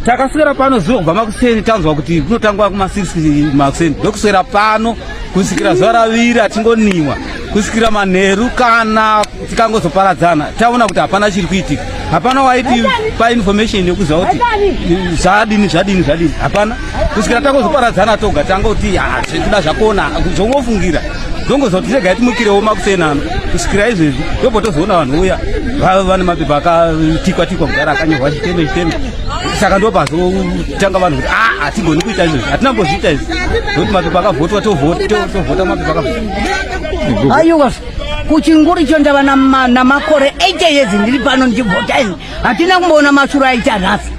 Takaswera pano zuva kubva makuseni, tanzwa kuti kunotangwa kuma6 makuseni, ndokuswera pano kusvikira zuva ravira, tingoniwa kusvikira manheru. Kana tikangozoparadzana, taona kuti hapana chiri kuitika, hapana waiti painformation yekuziva kuti zvadini, zvadini, zvadini, hapana, kusvikira tangozoparadzana toga. Tangoti kuda zvakona zvongofungira, ndongozoti regai timukirewo makuseni ano. Kusvikira izvezvi ndobva tozoona vanhu uya vane mapepa akatikwa tikwa kudhara, akanyorwa chiteme chiteme. Saka ndopazotanga vanhu kuti a, hatigoni kuita izvezvi, hatina mbozviita izvi, nokuti mapepa akavhotwa, tovhota mapepa akavhotwa. Aiwa, kuchinguri cho ndava namakore 80 years ndiri pano ndichivhota izvi. Hatina kumboona mashure aita nhasi,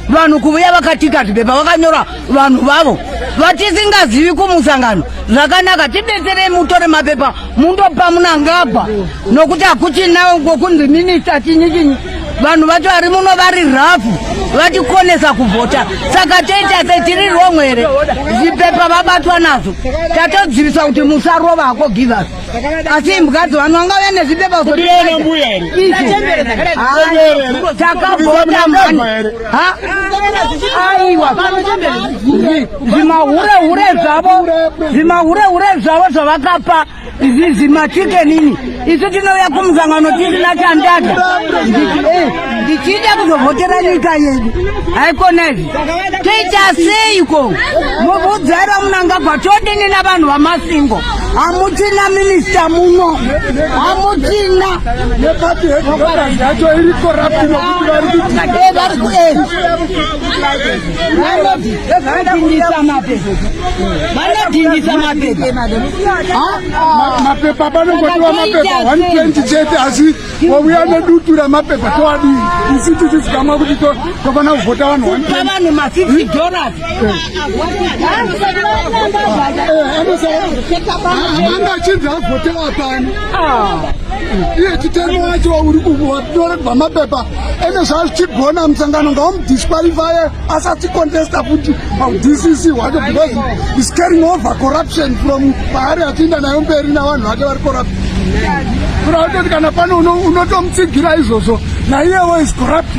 vanhu kuvuya vakatika zvipepa, vakanyora vanhu vavo vatisingazivi kumusangano. Zvakanaka, tibetserei, mutore mapepa mundopa Mnangagwa, nokuti hakuchina kwokunzi minista chinyi chinyi. Vanhu vacho vari muno vari rafu, vatikonesa kuvhota. Saka toita setiri wrong here? Zvipepa vabatwa nazvo, tatodziviswa kuti musarova hako givers, asi imbwa dzevanhu vangauya nezvipepa. Takavhota mani. Aiwa, zvimahure zvavo, zvimahure zvavo zvavakapa izvi, zvimachikenini. Isu tinouya kumusangano tisina chandada, ndichida kuzovhotera nyika yedu. Haikona izvi, toita seiko? Mubvudzaira Mnangagwa, todini navanhu vaMasvingo? Hamuchina minista muno, hamuchina. Neparty headquarters yacho iri corrupt, nokuti vari kuti Vari ku vanodhindisa mapepa, vanodhindisa mapepa. Mapepa panongotiwa mapepa 120 chete, asi wauya nedutu ramapepa, toadii isu tichizikamwa kuti tofanira kuvhota vanhu? Kupa vanhu ma50 dollars. Anga achinzi avhotewa pano, iye chitemo wacho uri kutorerwa mapepa ene zvazvichigona. Musangano ngaumudisqualifye, asati contesta futi pauDCC hwacho, because is carrying over corruption from paari achiinda nayo mberi, navanhu vake vari corrupt. Kureva kutoti kana pano unotomutsigira izvozvo, naiyewo is corrupt.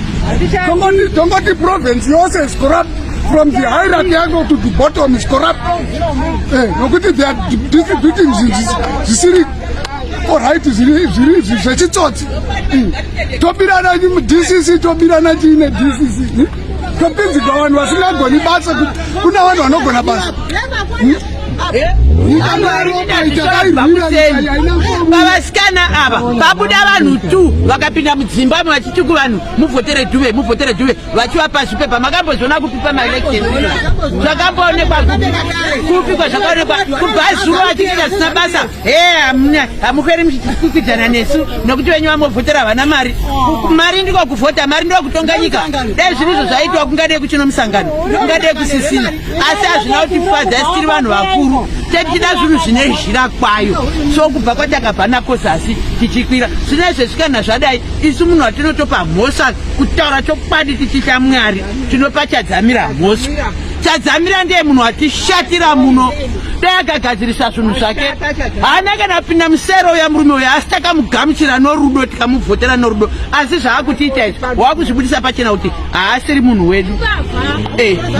Tongoti province yose is corrupt, from the hierarchy yako to the bottom is corrupt, nokuti they are distributing zvinhu zvisiri alright, zviri zvechitsotsi. Tobirana DCC, tobirana chiine DCC, topinzigwa vanhu vasingagoni basa. Kuna vanhu vanogona basa. Pavasikana ava pabuda vanhu tu vakapinda mudzimba vachiti kuvanhu, "Muvhotere Dhuve, muvhotere Dhuve," vachivapa zvipepa. Makambozviona kupi pamaelection? Zvakamboonekwa kupi? Kupi kwazvakaonekwa? Kubva zuro vachiita zvisina basa. He, hamukweri muchikwikwidzana nesu, nokuti venyu vamovhotera havana mari. Mari ndiko kuvhota, mari ndiko kutonga nyika. Dai zviri izvo zvaitwa, kungadei kuchino musangano, kungadei kusisina. Asi hazvina kutifadza isi tiri vanhu vakuru, tetichida zvinhu zvine zhira kwayo. So kubva kwatakabva nako zasi tichikwira, zvino izvezvi kana zvadai, isu munhu watinotopa mhosva, kutaura chokwadi tichitya Mwari, tinopa Chadzamira mhosva. Chadzamira ndiye munhu watishatira muno. Dai akagadzirisa zvinhu zvake, haana kana kupinda musero uya murume uya, asi takamugamuchira norudo, tikamuvhotera norudo. Asi zvaakutiita izvi, wakuzvibudisa pachena kuti haasiri munhu wedu,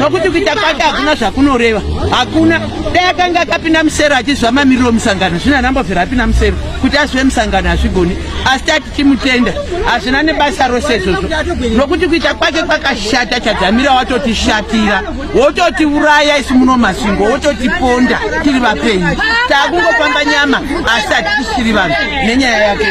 nokuti kuita kwake hakuna zvakunoreva, hakuna. Dai akanga akapinda musero achiziva mamiriro omusangano, zvino hanambobvira apinda musero kuti azive musangano, hazvigoni. Asi tati tichimutenda, hazvina nebasa rose izvozvo, nokuti kuita kwake kwakashata. Chadzamira watotishatira, wototiuraya isu muno Masvingo, wototiponda tiri vapenyu. Taakungofamba nyama, asi hatisiri vanhu nenyaya yake.